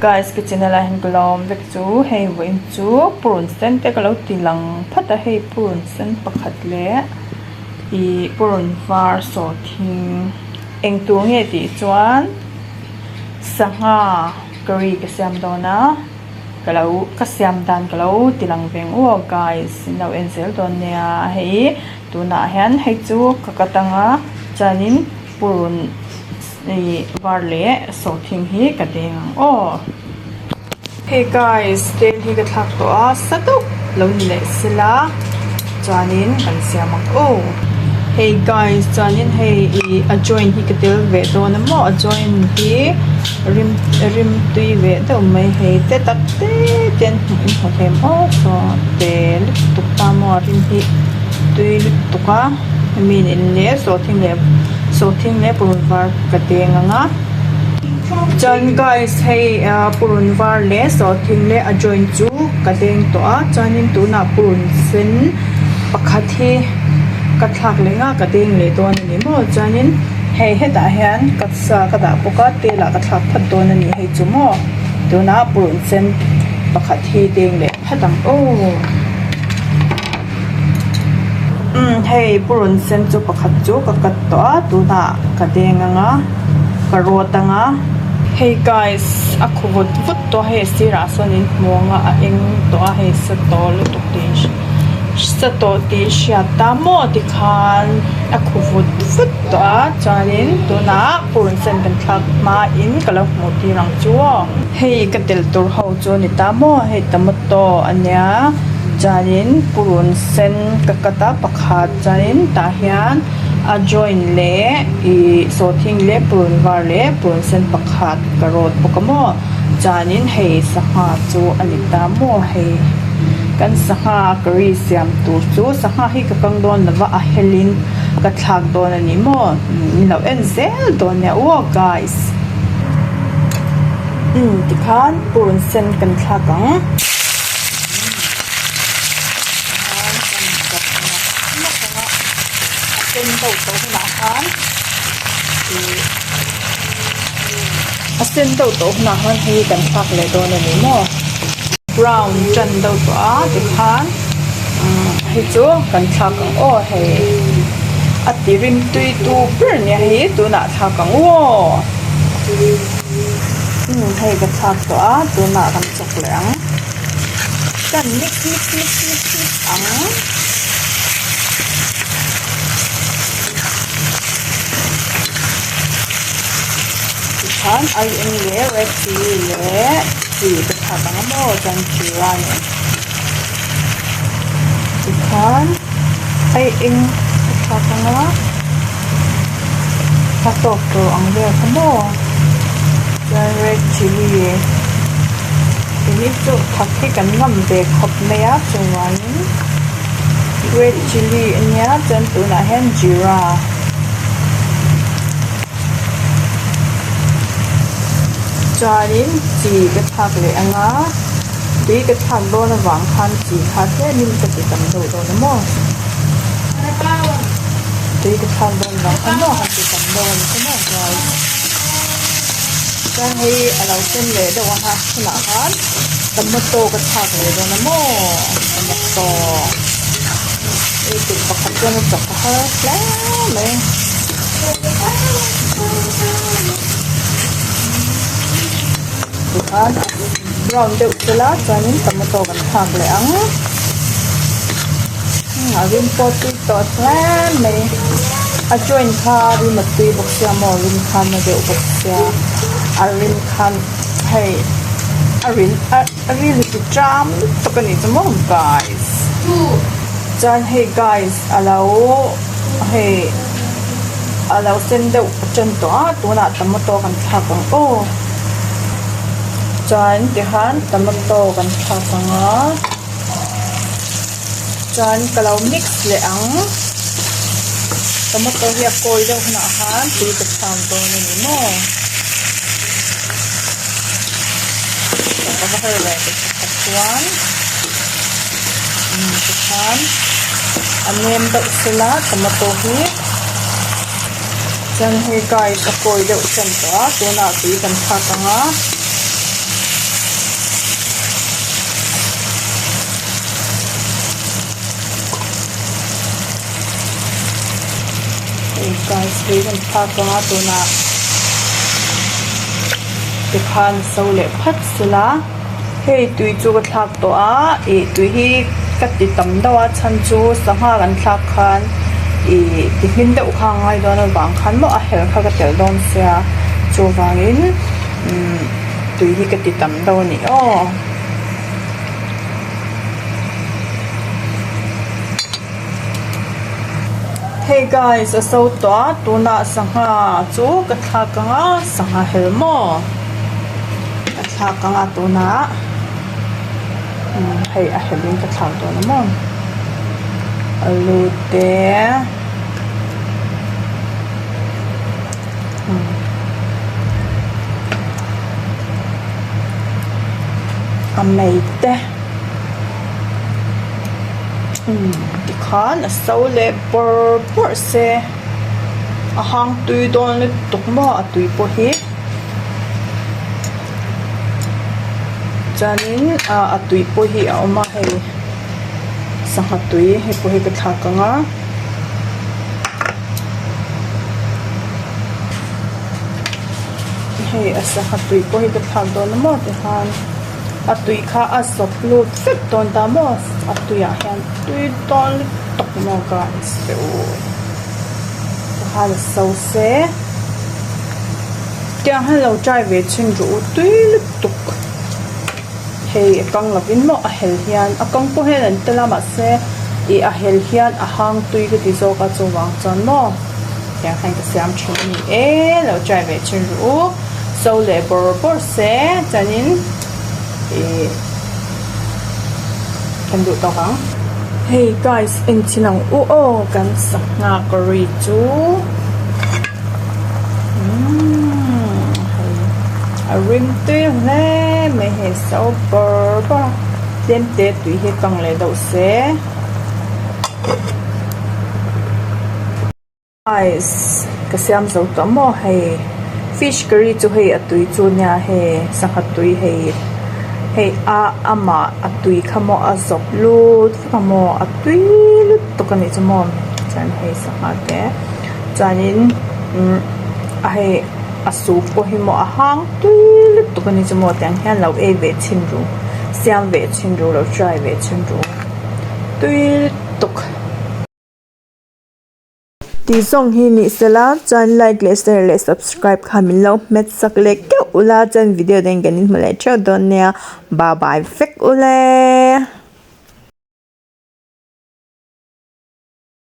Guys ka channel ah hian ka lawm vek chu hei vawiin chu purun sen te ka lo ti lang phat a hei purun sen pakhat leh ih purun var sawhthing eng tur nge tih chuan sangha curry ka siam dawn a ka lo ka siam dan ka lo ti lang ve ang aw guys in lo en zel dawn nia hei tunah hian hei chu ka cut anga chuanin purun. Hei var leh sawhthing hi ka deng ang aw. Hey guys tel hi ka thlak tawh a sa deuh lo ni leh sela chuanin kan siam ang aw. Hey guys chuanin hei ih a joint hi ka tel ve dawn a maw a joint hi rim rim tui ve deuh mai hei te tak te te an hmuh in hmu hlem aw saw te lutuk ta maw a rim hi tui lutuk a. Hemi in leh sawhthing leh sawhthing leh purun var ka deng ang a chuan guys hei ah purun var leh sawhthing leh a joint chu ka deng tawh a chuanin tunah purun sen pakhat hi ka thlak leh nga ka deng leh dawn a ni maw chuanin hei hetah hian ka sa ka dah bawk a tel ah ka thlak phat dawn a ni hei chu maw tunah purun sen pakhat hi deng leh phat ang aw. Umm hei purun sen chu pakhat chu ka cut tawh a tunah ka deng ang a ka rawt ang a hei guys a khu vut vut tawh a hei a sirah sawn in hmu ang a a eng tawh a hei sa tawh lutuk tih sa tawh tih hriat ta maw tikhan a khu vut vut tawh a chuanin tunah purun sen kan thlak hmain ka lo hmuh tir ang chu aw. Hei ka telh tur ho chu a ni ta maw hei tomato a nia chuanin purun sen ka cut a pakhat chuanin tah hian a joint leh ih sawhthing leh purun var leh purun sen pakhat ka rawt bawk a maw chuanin hei sangha chu a ni ta maw hei kan sangha curry siam tur chu sangha hi ka kang dawn lova a helin ka thlak dawn a ni maw min lo en zel dawn nia aw guys. Umm tikhan purun sen kan thlak ang. Tikhan kan dawp nawk nawk ang a, a sen deuh tawh hunah khan ih a sen deuh tawh hunah khan hei kan thlak leh dawn a ni maw. Brown tan deuh tawh a tikhan umm hei chu kan thlak ang aw hei a ti rim tui tu ber nia hei tunah thlak ang aw umm hei ka thlak tawh a tunah kan chawk leh ang kan mix mix mix mix mix ang. Tikhan aieng leh red chilli leh chi ka thlak ang a maw chuan chira nen tikhan aieng ka thlak ang a a tawk tur ang vel kha maw chuan red chilli keini chu thak hi kan ngam ve khawp mai a chuvangin red chilli ania chuan tunah hian jeera. Chuanin chi ka thlak leh ang a, tui ka thlak dawn avang khan chi kha tlemin ka ti tam deuh dawn a maw? Tui ka thlak dawn vang khan maw han ti tam deuh a ni kha maw guys. Chuan hei a lo sen leh deuh ang a hunah khan tomato ka thlak leh dawn a maw tomato hei kut pakhat chuan a chak a har hle mai. Tikhan brown deuh sela chuanin tomato kan thlak leh ang a rim pawh tui tawh hle mai a joint kha rim a tui bawk sia maw rim khan a deuh bawk sia a rim khan hei a rin a ril hi ṭam lutuk a nih chu maw guys chuan hei guys a lo. Hei a lo sen deuh a ṭan tawh a tunah tomato kan thlak ang aw chuan tikhan tomato kan thlak ang a chuan ka lo mix leh ang tomato hi a kawi deuh hunah khan tui ka chhang dawn a ni maw ka va her ve pakhat chuan tikhan a nem deuh sela tomato hi chuan hei guys a kawi deuh ṭan tawh a tunah tui kan thlak ang a. Tui kan thlak ang a tunah tikhan so leh phat sela hei tui chu ka thlak tawh a ih tui hi ka ti tam deuh a chhan chu sangha kan thlak khan ih ti hmin deuh kha a ngai dawn avang khan maw a hel kha ka telh dawn sia chuvangin umm tui hi ka ti tam deuh a ni aw. Hey guys a so tawh a tunah sangha chu ka thlak ang a sangha hel maw ka thlak ang a tunah umm hei a hel in ka thlak dawn a maw alu te a mei te. Umm tikhan a so leh bawrh bawrh se a hang tui dawn lutuk maw a tui pawh hi chuanin ah a tui pawh hi a awm a hei sangha tui hei pawh hi ka thlak ang a. Hei a sangha tui pawh hi ka thlak dawn a maw tikhan. A tui kha a sawp lut vek dawn ta maw a tuiah hian tui dawn lutuk maw guys te u tikhan a so se tiang hian lo try ve chhin rawh u tui lutuk hei a kang lovin maw a hel hian a kang pawh hian an tel a mahse ih a hel hian a hang tui ka ti zawk a chuvang chuan maw tiang hian ka siam thin a ni e lo try ve chhin rawh u. So leh bawr bawr se chuanin ih kan duh tawk ang. Hei guys en chin ang u aw kan sangha curry chu umm hei a rim tui hle mai hei so bawr bawr a tlem te tui hi kang leh deuh se. Ice ka siam zo tawh maw hei fish curry chu hei a tui chu nia hei sangha tui hei hei a amah a tui kha maw a zawp lut vek a maw a tui lutuk a nih chu maw chuan hei sangha te chuanin umm a hei a soup pawh hi maw a hang tui lutuk a nih chu maw tiang hian lo ei ve chhin ru siam ve chhin ru lo try ve chhin ru tui lutuk. Tih zawng hi ni sela chuan like leh share leh subscribe kha min lo hmet sak leh keuh ula chuan video dang kan inhmu leh theuh dawn nia bye bye vek ule.